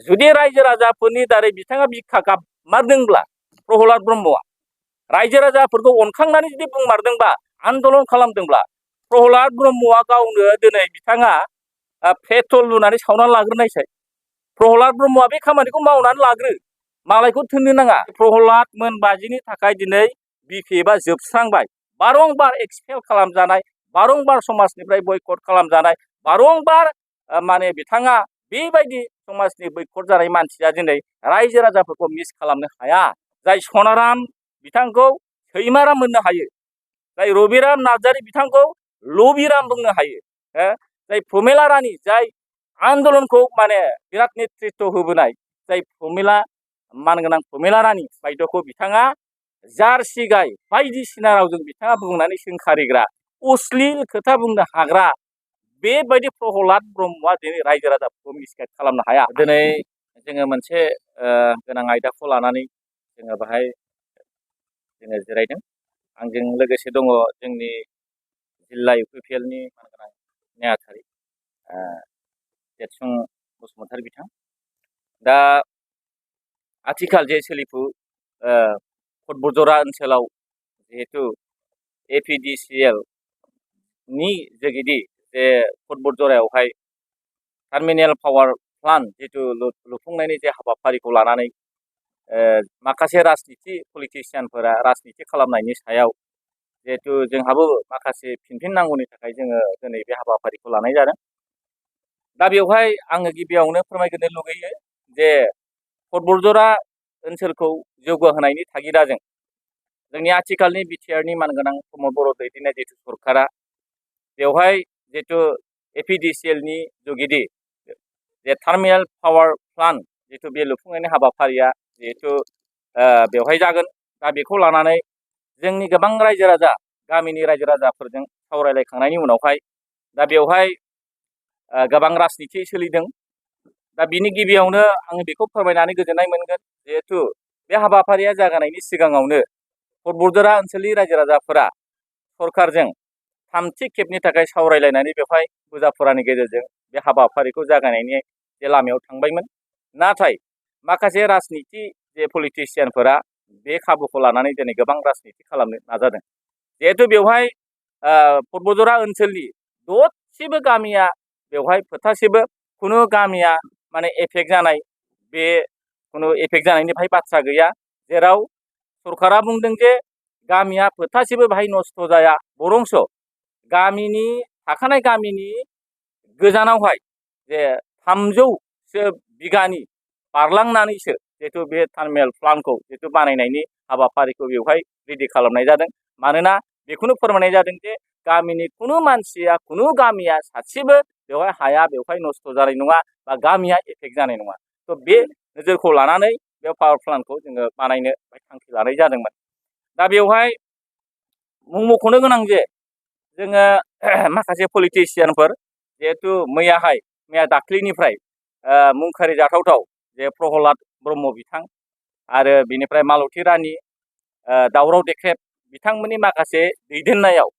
जुदि रायजो राजाफोरनि दारै बिथाङा बिखा गाबमारदोंब्ला प्रहलाद ब्रह्मआ रायजो राजाफोरखौ अनखांनानै जुदि बुंमारदोंबा आन्दलन खालामदोंब्ला प्रहलाद ब्रह्मआ गावनो दिनै बिथाङा पेट्रल लुनानै सावनानै लाग्रोनायसाय प्रहलाद ब्रह्मआ बे खामानिखौ मावनानै लाग्रो मालायखौ थोननो नाङा। प्रहलाद मोनबाजिनि थाखाय दिनै बिपिएफआ जोबस्रांबाय बारंबार एक्सपेल खालामजानाय बारंबार समाजनिफ्राय बयकट खालामजानाय बारंबार माने बिथाङा बेबायदि समाजनि बयकट जानाय मानसिया दिनै रायजो राजाफोरखौ मिस खालामनो हाया। जाय सनाराम बिथांखौ सैमाराम मोननो हायो, जाय रबिराम नार्जारी बिथांखौ लबिराम बुंनो हायो, जाय प्रमेला रानी जाय आन्दलनखौ माने बिराद नेतृत्व होबोनाय जाय प्रमेला मानगोनां प्रमेला रानी बायद'खौ बिथाङा जार्सि गाय बायदिसिना रावजों बिथाङा बुंनानै सोंखारिग्रा अश्लील खोथा बुंनो हाग्रा बेबायदि प्रहलाद ब्रह्मआ दिनै रायजो राजाफोरखौ मिसगाइड खालामनो हाया। दिनै जोङो मोनसे गोनां आयदाखौ लानानै जोङो बाहाय जोङो जिरायदों। आंजों लोगोसे दङ जोंनि जिल्ला इउपिपिएलनि मानगोनां नेहाथारि देरसुं बसुमतारी बिथां। दा आथिखाल जे सोलिफु कटबजरा ओनसोलाव जिहेतु एपिडिसिएल नि जुगिदि जे कटबजरायावहाय टार्मिनेल पावार प्लान्ट जितु लुफुंनायनि जे हाबाफारिखौ लानानै माखासे राजनिथि पलिटिसियानफोरा राजनिथि खालामनायनि सायाव जिहेतु जोंहाबो माखासे फिनफिन नांगौनि थाखाय जोङो दिनै बे हाबाफारिखौ लानाय जादों। दा बेवहाय आङो गिबियावनो फोरमायग्रोनो लुगैयो जे कटबजरा ओनसोलखौ जौगाहोनायनि थागिदाजों जोंनि आथिखालनि बिटिआरनि मानगोनां प्रमद बर' दैदेननाय जितु सरकारा बेवहाय जितु एपिडिसिएलनि जुगिदि जे टार्मिनेल पावार प्लान्ट जितु बे लुफुंनायनि हाबाफारिया जिहेतु बेवहाय जागोन। दा बेखौ लानानै जोंनि गोबां रायजो राजा गामिनि रायजो राजाफोरजों सावरायलायखांनायनि उनावहाय दा बेवहाय गोबां राजनिथि सोलिदों। दा बिनि गिबियावनो आङो बेखौ फोरमायनानै गोजोननाय मोनगोन जिहेतु बे हाबाफारिया जागायनायनि सिगाङावनो कटबजरा ओनसोलनि रायजो राजाफोरा सरकारजों थामथि खेबनि थाखाय सावरायलायनानै बेवहाय बुजाफोरानि गेजेरजों बे हाबाफारिखौ जागायनायनि जे लामायाव थांबायमोन। नाथाय माखासे राजनिथि जे पलिटिसियानफोरा बे खाबुखौ लानानै दिनै गोबां राजनिथि खालामनो नाजादों। जिहेतु बेवहाय कटबजरा ओनसोलनि दसेबो गामिया बेवहाय फोथासेबो खुनु गामिया माने एफेक्ट जानाय बे खुनु एफेक्ट जानायनिफ्राय बाथ्रा गैया। जेराव सरकारा बुंदों जे गामिया फोथासेबो बाहाय नस्थ' जाया, बरंस गामिनि थाखानाय गामिनि गोजानावहाय जे 300सो बिगानि बारलांनानैसो जिहेतु बे टार्मिनेल प्लान्टखौ जिहेतु बानायनायनि हाबाफारिखौ बेवहाय रेडि खालामनाय जादों। मानोना बेखौनो फोरमायनाय जादों जे गामिनि खुनु मानसिया खुनु गामिया सासेबो बेवहाय हाया बेवहाय नस्थ' जानाय नङा बा गामिया एफेक्ट जानाय नङा। थ' बे नोजोरखौ लानानै बे पावार प्लान्टखौ जोङो बानायनो थांखि लानाय जादोंमोन। दा बेवहाय मुं मख'नो गोनां जे जोङो माखासे पलिटिसियानफोर जिहेतु मैया दाख्लैनिफ्राय मुं खारिजाथावथाव जे प्रहलाद ब्रह्म बिथां आरो बिनिफ्राय मालती रानी दावराव देख्रेब बिथांमोननि माखासे दैदेननायाव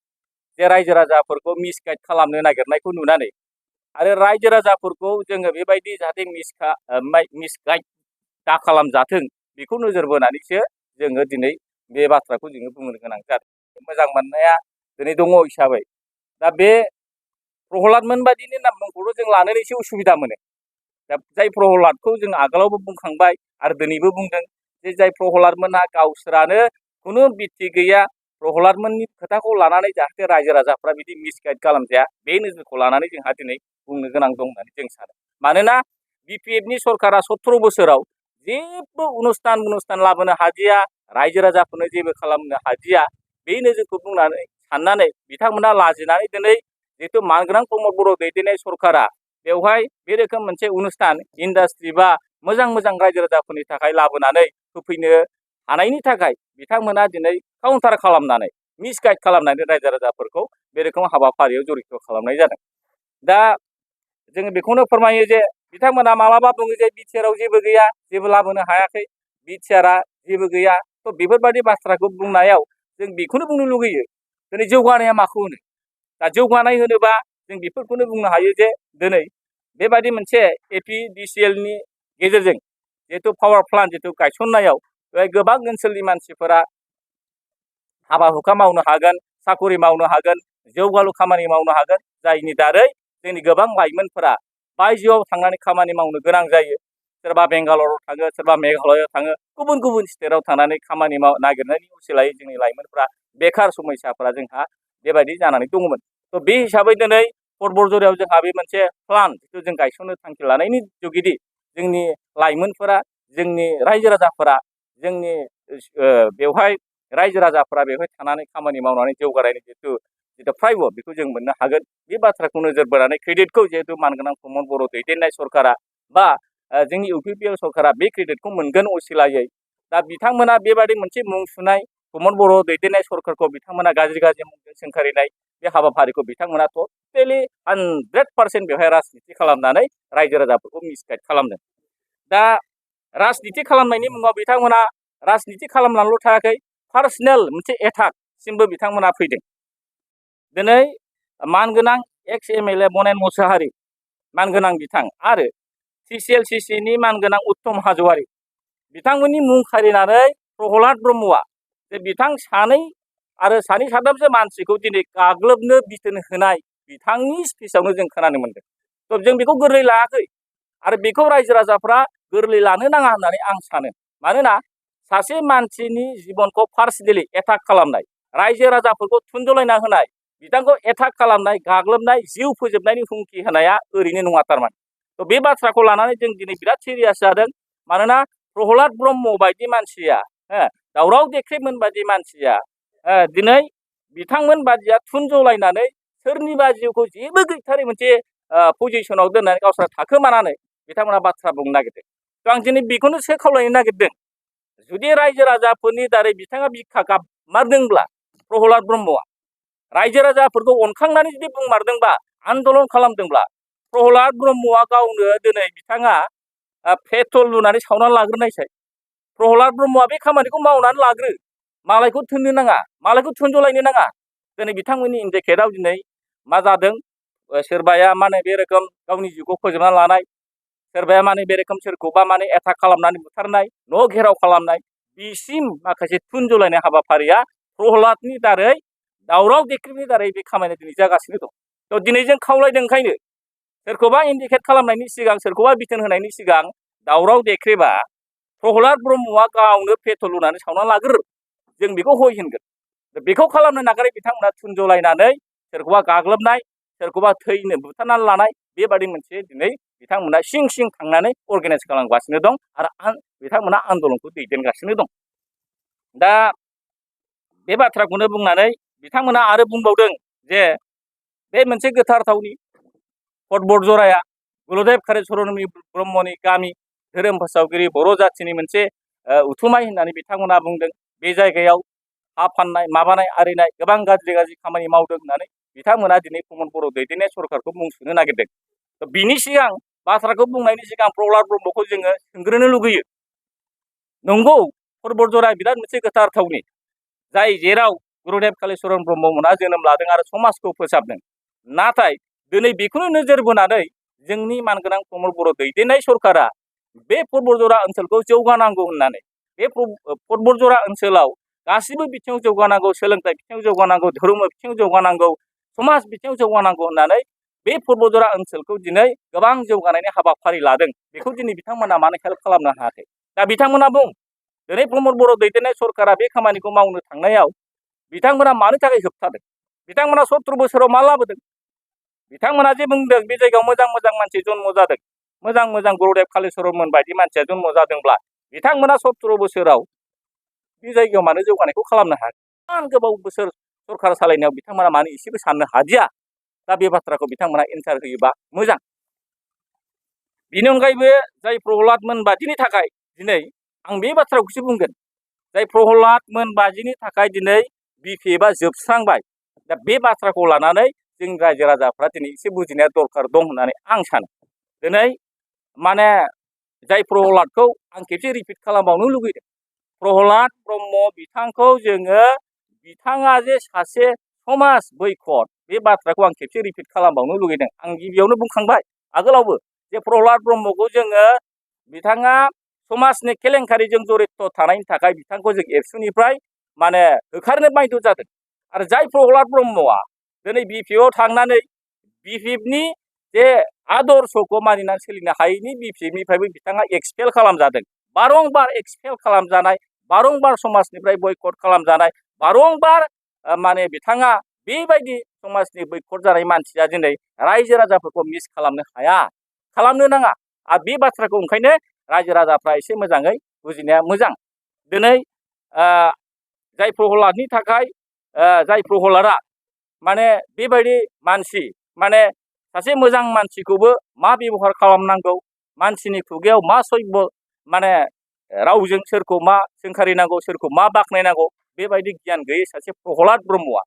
जे रायजो राजाफोरखौ मिसगाइड खालामनो नागिरनायखौ नुनानै आरो रायजो राजाफोरखौ जोङो बेबायदि जाहाथे मिसगाइड दा खालामजाथों बेखौ नोजोर बोनानैसो जोङो दिनै बे बाथ्राखौ जोङो बुंनो गोनां जादों। मोजां मोननाया दिनै दङ हिसाबै दा बे प्रहलादमोन बायदिनि नामखौल' जों लानो एसे उसुबिदा मोनो। दा जाय प्रहलादखौ जों आगोलावबो बुंखांबाय आरो दिनैबो बुंदों जे जाय प्रहलादमोनहा गावसोरानो खुनु बित्ति गैया, प्रहलादमोननि खोथाखौ लानानै जाहाथे रायजो राजाफ्रा बिदि मिसगाइड खालामजाया बे नोजोरखौ लानानै जोंहा दिनै बुंनो गोनां दं होननानै जों सानो। मानोना बिपिएफनि सरकारा 17 बोसोराव जेबो अनुस्थान लाबोनो हादिया, रायजो राजाफोरनो जेबो खालामनो हादिया, बे नोजोरखौ बुंनानै साननानै बिथांमोना लाजिनानै दिनै जिहेतु मानगोनां प्रमद बर' दैदेननाय सरकारा बेवहाय बे रोखोम मोनसे अनुस्थान इन्डास्ट्रि बा मोजां रायजो राजाफोरनि थाखाय लाबोनानै होफैनो हानायनि थाखाय बिथांमोना दिनै काउन्टार खालामनानै मिसगाइड खालामनानै रायजो राजाफोरखौ बे रोखोम हाबाफारियाव जड़ित खालामनाय जादों। दा जोङो बेखौनो फोरमायो जे बिथांमोना मालाबा बुङो जे बिटिआरआव जेबो गैया, जेबो लाबोनो हायाखै, बिटिआरआ जेबो गैया। थ' बेफोरबायदि बाथ्राखौ बुंनायाव जों बेखौनो बुंनो लुगैयो दिनै जौगानाया माखौ होनो? दा जौगानाय होनोबा जों बेफोरखौनो बुंनो हायो जे दिनै बेबायदि मोनसे एपिडिसिएलनि गेजेरजों जिहेतु पावार प्लान्ट जिहेतु गायसननायाव बेवहाय गोबां ओनसोलनि मानसिफोरा हाबा हुखा मावनो हागोन, साकरि मावनो हागोन, जौगालु खामानि मावनो हागोन, जायनि दारै जोंनि गोबां लाइमोनफोरा बायजोआव थांनानै खामानि मावनो गोनां जायो। सोरबा बेंगालराव थाङो, सोरबा मेघालयआव थाङो, गुबुन गुबुन स्टेटआव थांनानै खामानि नागिरनायनि उसिलायै जोंनि लाइमोनफ्रा बेखार समस्याफोरा जोंहा बेबायदि जानानै दङमोन। थ' बे हिसाबै दिनै परबटजरायाव जोंहा बे मोनसे प्लान जिथु जों गायसननो थांखि लानायनि जुगिदि जोंनि लाइमोनफोरा, जोंनि रायजो राजाफोरा, जोंनि बेवहाय रायजो राजाफोरा बेवहाय थानानै खामानि मावनानै जौगानायनि जिथु फ्रायबो बेखौ जों मोननो हागोन। बे बाथ्राखौ नोजोर बोनानै क्रेडिटखौ जिहेतु मानगोनां प्रमद बर' दैदेननाय सरकारा बा जोंनि UPPL सरकारा बे क्रेडिटखौ मोनगोन असिलायै। दा बिथांमोना बेबादि मोनसे मुं सुनाय प्रमद बर' दैदेननाय सरकारखौ बिथांमोना गाज्रि मुंजों सोंखारिनाय बे हाबाफारिखौ बिथांमोना टटेलि 100% बेवहाय राजनिति खालामनानै रायजो राजाफोरखौ मिसगाइड खालामदों। दा राजनिति खालामनायनि मुङाव बिथांमोना राजनिति खालामनानैल' थायाखै, पार्सनेल मोनसे एटाकसिमबो बिथांमोना फैदों। दिनै मानगोनां एक्स MLA बनेन मोसाहारि मानगोनां बिथां आरो CCL/CC नि मानगोनां उत्तम हाज'वारि बिथांमोननि मुं खारिनानै प्रहलाद ब्रह्मआ जे बिथां सानै आरो सानै साथामसो मानसिखौ दिनै गाग्लोबनो बिथोन होनाय बिथांनि स्पिचआवनो जों खोनानो मोनदों। थ' जों बेखौ गोरलै लायाखै आरो बेखौ रायजो राजाफ्रा गोरलै लानो नाङा होननानै आं सानो। मानोना सासे मानसिनि जिबनखौ पार्सनेलि एटाक खालामनाय, रायजो राजाफोरखौ थुनजलायना होनाय, बिथांखौ एटाक खालामनाय, गाग्लोबनाय, जिउ फोजोबनायनि हुमखि होनाया ओरैनो नङा थारमाने। थ' बे बाथ्राखौ लानानै जों दिनै बिराद सिरियास जादों। मानोना प्रहलाद ब्रह्म बायदि मानसिया, दावराव देख्रेबमोन बायदि मानसिया दिनै बिथांमोन बादिया थुनजलायनानै सोरनिबा जिउखौ जेबो गैथारै मोनसे पजिसनाव दोननानै गावस्रा थाखोमानानै बिथांमोना बाथ्रा बुंनो नागिरदों। थ' आं दिनै बेखौनोसो खावलायनो नागिरदों, जुदि रायजो राजाफोरनि दारै बिथाङा बिखा गाबमारदोंब्ला प्रहलाद ब्रह्मआ रायजो राजाफोरखौ अनखांनानै जुदि बुंमारदोंबा, आन्दलन खालामदोंब्ला, प्रहलाद ब्रह्मआ गावनो दिनै बिथाङा पेट्रल लुनानै सावनानै लाग्रोनायसाय। प्रहलाद ब्रह्मआ बे खामानिखौ मावनानै लाग्रो, मालायखौ थोननो नाङा, मालायखौ थुनजलायनो नाङा। दिनै बिथांमोननि इन्डिकेटआव दिनै मा जादों, सोरबाया माने बे रोखोम गावनि जिउखौ फोजोबना लानाय, सोरबाया माने बे रोखोम सोरखौबा माने एटाक खालामनानै बुथारनाय, न' घेराव खालामनाय, बिसिम माखासे थुनजलायनाय हाबाफारिया प्रहलादनि दारै, दावराव देख्रेबनि दारै बे खामानिया दिनै जागासिनो दं। थ' दिनै जों खावलायदों ओंखायनो सोरखौबा इन्डिकेट खालामनायनि सिगां, सोरखौबा बिथोन होनायनि सिगां दावराव देख्रेबा प्रहलाद ब्रह्मआ गावनो पेट्रल लुनानै सावना लाग्रो, जों बेखौ हय होनगोन। बेखौ खालामनो नागारै बिथांमोना थुनजलायनानै सोरखौबा गाग्लोबनाय, सोरखौबा थैनो बुथारनानै लानाय, बेबादि मोनसे दिनै बिथांमोना सिं सिं थांनानै अर्गानाइज खालामगासिनो दं आरो बिथांमोना आन्दलनखौ दैदेनगासिनो दं। दा बे बाथ्राखौनो बुंनानै बिथांमोना आरो बुंबावदों जे बे मोनसे गोथार थावनि परबटजराया गुरुदेब कालिचरन ब्रह्मनि गामि, धोरोम फोसावगिरि, बर' जाथिनि मोनसे उथुमाय होननानै बिथांमोना बुंदों। बे जायगायाव हा फाननाय, माबानाय, आरिनाय गोबां गाज्रि खामानि मावदों होननानै बिथांमोना दिनै प्रमद बर' दैदेननाय सरकारखौ मुं सुनो नागिरदों। बिनि सिगां बाथ्राखौ बुंनायनि सिगां प्रहलाद ब्रह्मखौ जोङो सोंग्रोनो लुगैयो। नंगौ, परबटजराया बिराद मोनसे गोथार थावनि, जाय जेराव गुरुदेब कालिचरन ब्रह्ममोना जोनोम लादों आरो समाजखौ फोसाबदों। नाथाय दिनै बेखौनो नोजोर बोनानै जोंनि मानगोनां प्रमद बर' दैदेननाय सरकारा बे परबटजरा ओनसोलखौ जौगानांगौ होननानै, बे परबटजरा ओनसोलाव गासिबो बिथिङाव जौगानांगौ, सोलोंथाइ बिथिङाव जौगानांगौ, धोरोम बिथिङाव जौगानांगौ, समाज बिथिङाव जौगानांगौ होननानै बे परबटजरा ओनसोलखौ दिनै गोबां जौगानायनि हाबाफारि लादों। बेखौ दिनै बिथांमोना मानो हेल्प खालामनो हायाखै? दा बिथांमोना बुं, दिनै प्रमद बर' दैदेननाय सरकारा बे खामानिखौ मावनो थांनायाव बिथांमोना मानो थाखाय होबथादों? बिथांमोना 70 बोसोराव मा लाबोदों? बिथांमोना जे बुंदों बे जायगायाव मोजां मानसि जन्म जादों, मोजां गुरुदेब कालिचरन बायदि मानसिया जन्म जादोंब्ला बिथांमोना 70 बोसोराव बे जायगायाव मानो जौगानायखौ खालामनो हायाखै? इमान गोबाव बोसोर सरकार सालायनायाव बिथांमोना मानो एसेबो साननो हादिया? दा बे बाथ्राखौ बिथांमोना एन्सार होयोबा मोजां। बेनि अनगायैबो जाय प्रहलादमोन बादिनि थाखाय दिनै आं बे बाथ्राखौसो बुंगोन, जाय प्रहलादमोन बादिनि थाखाय दिनै BPFआ जोबस्रांबाय। दा बे बाथ्राखौ लानानै जोंनि रायजो राजाफ्रा दिनै एसे बुजिनाया दरखार दं होननानै आं सानो। दिनै माने जाय प्रहलादखौ आं खेबसे रिपिट खालामबावनो लुगैदों, प्रहलाद ब्रह्म बिथांखौ जोङो, बिथाङा जे सासे समाज बैखद, बे बाथ्राखौ आं खेबसे रिपिट खालामबावनो लुगैदों। आं गिबियावनो बुंखांबाय आगोलावबो जे प्रहलाद ब्रह्मखौ जोङो बिथाङा समाजनि केलेंकारिजों जड़ित थानायनि थाखाय बिथांखौ जों एबसुनिफ्राय माने होखारनो बाध्य जादों। आरो जाय प्रहलाद ब्रह्मआ दिनै बिपिएफआव थांनानै बिपिएफनि जे आदर्शखौ मानिनानै सोलिनो हायैनि बिपिएफनिफ्रायबो बिथाङा एक्सपेल खालामजादों। बारंबार एक्सपेल खालामजानाय, बारंबार समाजनिफ्राय बयकट खालामजानाय, बारंबार माने बिथाङा बेबायदि समाजनि बयकट जानाय मानसिया दिनै रायजो राजाफोरखौ मिस खालामनो हाया, खालामनो नाङा। आरो बे बाथ्राखौ ओंखायनो रायजो राजाफ्रा एसे मोजाङै बुजिनाया मोजां। दिनै जाय प्रहलादनि थाखाय जाय प्रहलादा माने बेबायदि मानसि, माने सासे मोजां मानसिखौबो मा बेबहार खालामनांगौ, मानसिनि खुगायाव मा सैब्य माने रावजों सोरखौ मा सोंखारिनांगौ, सोरखौ मा बाख्नायनांगौ, बेबायदि गियान गैयै सासे प्रहलाद ब्रह्मआ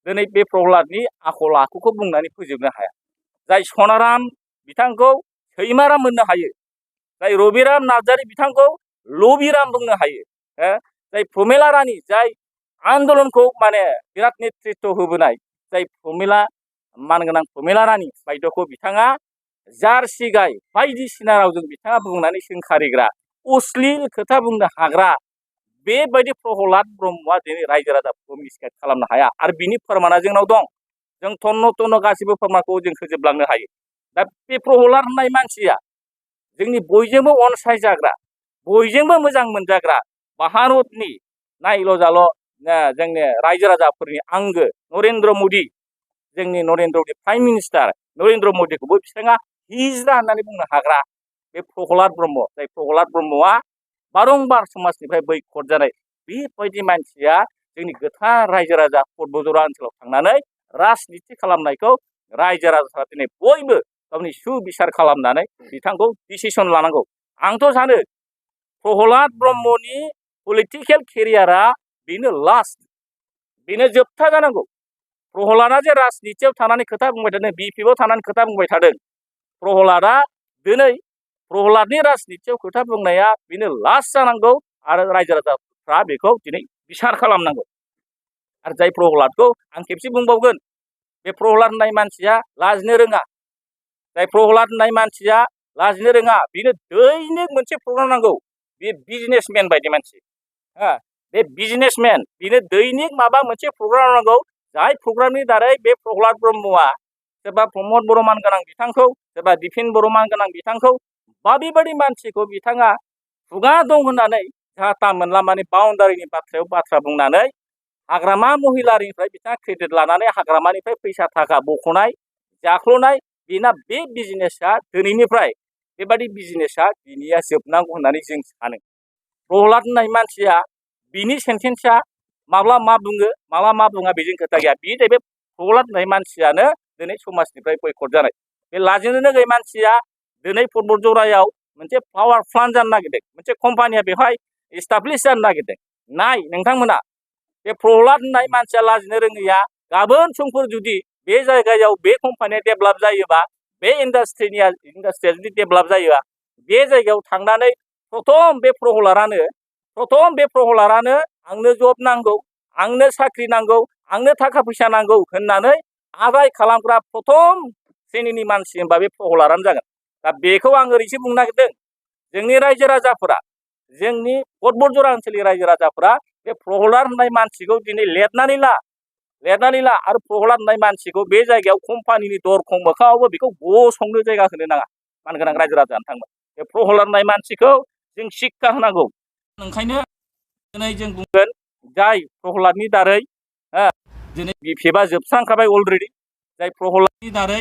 दिनै बे प्रहलादनि आखल आखुखौ बुंनानै फोजोबनो हाया। जाय सनाराम बिथांखौ सैमाराम मोननो हायो, जाय रबिराम नार्जारी बिथांखौ लबिराम बुंनो हायो, जाय प्रमेला रानी, जाय आन्दलनखौ माने बिराद नेतृत्व होबोनाय, जाय प्रमेला मानगोनां प्रमेला रानी बायद'खौ बिथाङा जार्सि गाय बायदिसिना रावजों बिथाङा बुंनानै सोंखारिग्रा, अश्लील खोथा बुंनो हाग्रा बेबायदि प्रहलाद ब्रह्मआ दिनै रायजो राजाफोरखौ मिसगाइड खालामनो हाया। आरो बिनि फोरमाना जोंनाव दं। जों तन्न तन्न गासिबो फोरमानखौ जों होजोबलांनो हायो। दा बे प्रहलाद होननाय मानसिया जोंनि बयजोंबो अनसायजाग्रा, बयजोंबो मोजां मोनजाग्रा भारतनि नायल' जाल' जोंनि रायजो राजाफोरनि आंगो नरेन्द्र मदि, जोंनि नरेन्द्र मदि प्राइम मिनिस्टार नरेन्द्र मदिखौबो बिथाङा हिजड़ा होननानै बुंनो हाग्रा बे प्रहलाद ब्रह्म, जाय प्रहलाद ब्रह्मआ बारंबार समाजनिफ्राय बयकट जानाय बेबायदि मानसिया जोंनि गोथार रायजो राजा पर्बतजरा ओनसोलाव थांनानै राजनिति खालामनायखौ रायजो राजाफ्रा दिनै बयबो गावनि सुबिसार खालामनानै बिथांखौ डिसिसन लानांगौ। आंथ' सानो प्रहलाद ब्रह्मनि पलिटिकेल केरियारा बेनो लास्ट, बेनो जोबथा जानांगौ। प्रहलादा जे राजनितियाव थानानै खोथा बुंबाय थादों, बिपिएफआव थानानै खोथा बुंबाय थादों, प्रहलादा दिनै प्रहलादनि राजनितियाव खोथा बुंनाया बेनो लास्ट जानांगौ। आरो रायजो राजाफ्रा बेखौ दिनै बिसार खालामनांगौ। आरो जाय प्रहलादखौ आं खेबसे बुंबावगोन, बे प्रहलाद होननाय मानसिया लाजिनो रोङा, जाय प्रहलाद होननाय मानसिया लाजिनो रोङा, बेनो दैनिक मोनसे प्रग्राम नांगौ। बे बिजनेसमेन बायदि मानसि, बे बिजनेसमेन, बेनो दैनिक माबा मोनसे प्रग्राम नांगौ। जाय प्रग्रामनि दारै बे प्रहलाद ब्रह्मआ सोरबा प्रमद बरमान गोनां बिथांखौ, सोरबा दिफेन बरमान गोनां बिथांखौ, बा बेबायदि मानसिखौ बिथाङा खुगा दं होननानै जाथा मोनला माने बाउन्डारिनि बाथ्रायाव बाथ्रा बुंनानै हाग्रामा महिलारिनिफ्राय बिथाङा क्रेडिट लानानै हाग्रामानिफ्राय फैसा थाखा बख'नाय, जाख्ल'नाय, बेना बे बिजनेसा दिनैनिफ्राय बेबायदि बिजनेसा बिनिया जोबनांगौ होननानै जों सानो। प्रहलाद होननाय मानसिया बिनि सेन्टेन्सआ माब्ला मा बुङो माब्ला मा बुङा बेजों खोथा गैया। बे जाहैबाय प्रहलाद होननाय मानसियानो दिनै समाजनिफ्राय बयकट जानाय। बे लाजिनो रोङै मानसिया दिनै पर्बतजरायाव मोनसे पावार प्लान्ट जानो नागिरदों, मोनसे कम्पानिया बेवहाय इस्टाब्लिश जानो नागिरदों। नाय नोंथांमोना, बे प्रहलाद होननाय मानसिया लाजिनो रोङैया गाबोन समफोर जुदि बे जायगायाव बे कम्पानिया डेभेलप जायोबा, बे इन्डास्ट्रिया जुदि डेभेलप जायोबा, बे जायगायाव थांनानै प्रथम बे प्रहलादानो आंनो जब नांगौ, आंनो साख्रि नांगौ, आंनो थाखा फैसा नांगौ होननानै आदाय खालामग्रा प्रथम श्रेणिनि मानसि होनबा बे प्रहलादानो जागोन। दा बेखौ आं ओरैसो बुंनो नागिरदों, जोंनि रायजो राजाफोरा, जोंनि पर्बतजरा ओनसोलनि रायजो राजाफोरा बे प्रहलाद होननाय मानसिखौ दिनै लेरनानै ला आरो प्रहलाद होननाय मानसिखौ बे जायगायाव कम्पानिनि दरखं मोखाङावबो बेखौ गसंनो जायगा होनो नाङा। मानगोनां रायजो राजा नोंथांमोन, बे प्रहलाद होननाय मानसिखौ जों शिक्षा होनांगौ। ओंखायनो दिनै जों बुंगोन, जाय प्रहलादनि दारै दिनै बिपिएफआ जोबस्रांखाबाय अलरेडि, जाय प्रहलादनि दारै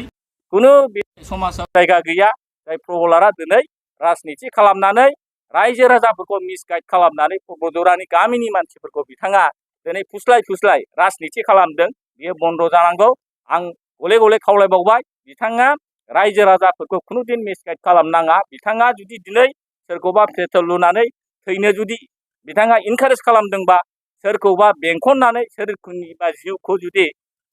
खुनु बे समाजाव जायगा गैया, जाय प्रहलादा दिनै राजनिति खालामनानै रायजो राजाफोरखौ मिसगाइड खालामनानै पर्बतजरानि गामिनि मानसिफोरखौ बिथाङा दिनै फुस्लाय राजनिति खालामदों, बेयो बन्द जानांगौ। आं गले गले खावलायबावबाय, बिथाङा रायजो राजाफोरखौ खुनुदिन मिसगाइड खालामनाङा। बिथाङा जुदि दिनै सोरखौबा पेट्रल लुनानै थैनो जुदि बिथाङा इनकारेज खालामदोंबा, सोरखौबा बेंखननानै सोरनिबा जिउखौ जुदि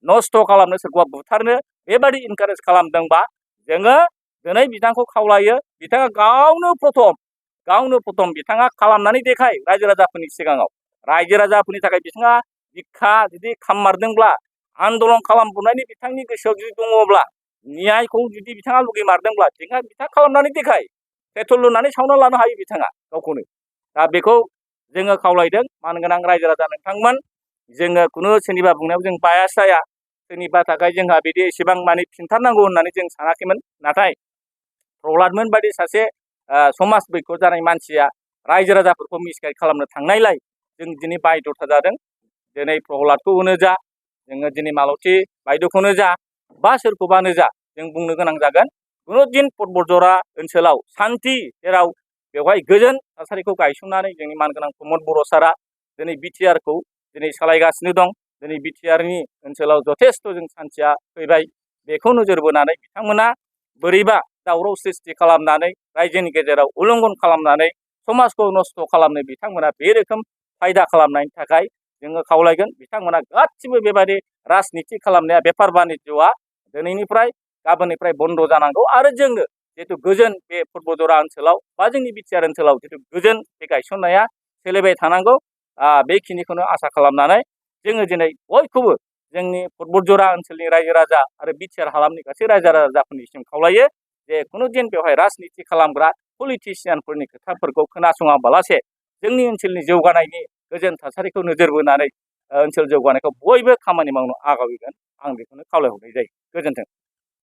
नस्थ' खालामनो, सोरखौबा बुथारनो बेबायदि इनकारेज खालामदोंबा, जोङो दिनै बिथांखौ खावलायो, बिथाङा गावनो प्रथम बिथाङा खालामनानै देखाय रायजो राजाफोरनि सिगाङाव। रायजो राजाफोरनि थाखाय बिथाङा बिखा जुदि खाममारदोंब्ला, आन्दलन खालामबोनायनि बिथांनि गोसोआव जुदि दङब्ला, न्यायखौ जुदि बिथाङा लुगैमारदोंब्ला, बिथाङा खालामनानै देखाय। पेट्रल लुनानै सावना लानो हायो बिथाङा गावखौनो। दा बेखौ जोङो खावलायदों मानगोनां रायजो राजा नोंथांमोन, जोङो खुनु सोरनिबा बुंनायाव जों बायास जाया, सोरनिबा थाखाय जोंहा बिदि एसेबां माने खिन्थानांगौ होननानै जों सानाखैमोन। नाथाय प्रहलादमोन बायदि सासे समाज बैख' जानाय मानसिया रायजो राजाफोरखौ मिसगाइड खालामनो थांनायलाय जों दिनै बायध'था जादों। दिनै प्रहलादखौनो जा, जोङो दिनै मालथि बायद'खौनो जा, बा सोरखौबानो जा, जों बुंनो गोनां जागोन कुनुदिन पर्बतजरा ओनसोलाव सान्थि, जेराव बेवहाय गोजोन थासारिखौ गायसननानै जोंनि मानगोनां प्रमद बर' सारा दिनै बिटिआरखौ दिनै सालायगासिनो दं। दिनै बिटिआरनि ओनसोलाव जथेस्थ' जों सान्थिया फैबाय। बेखौ नोजोर बोनानै बिथांमोना बोरैबा दावराव सृष्टि खालामनानै रायजोनि गेजेराव उलंघन खालामनानै समाजखौ नस्थ' खालामनो बिथांमोना बे रोखोम फायदा खालामनायनि थाखाय जोङो खावलायगोन बिथांमोना गासिबो बेबायदि राजनिति खालामनाया, बेफार बानिज्यआ दिनैनिफ्राय गाबोननिफ्राय बन्द' जानांगौ। आरो जोंनो जिहेतु गोजोन बे पर्बतजरा ओनसोलाव बा जोंनि बिटिआर ओनसोलाव जितु गोजोन बे गायसननाया सोलिबाय थानांगौ। बेखिनिखौनो आसा खालामनानै जोङो दिनै बयखौबो जोंनि पर्बतजरा ओनसोलनि रायजो राजा आरो बिटिआर हालामनि गासै रायजो राजाफोरनिसिम खावलायो जे कुनुदिन बेवहाय राजनिति खालामग्रा पलिटिसियानफोरनि खोथाफोरखौ खोनासङाबालासे जोंनि ओनसोलनि जौगानायनि गोजोन थासारिखौ नोजोर बोनानै ओनसोल जौगानायखौ बयबो खामानि मावनो आगावगोन, आं बेखौनो खावलायहरनाय जायो। गोजोन्थों।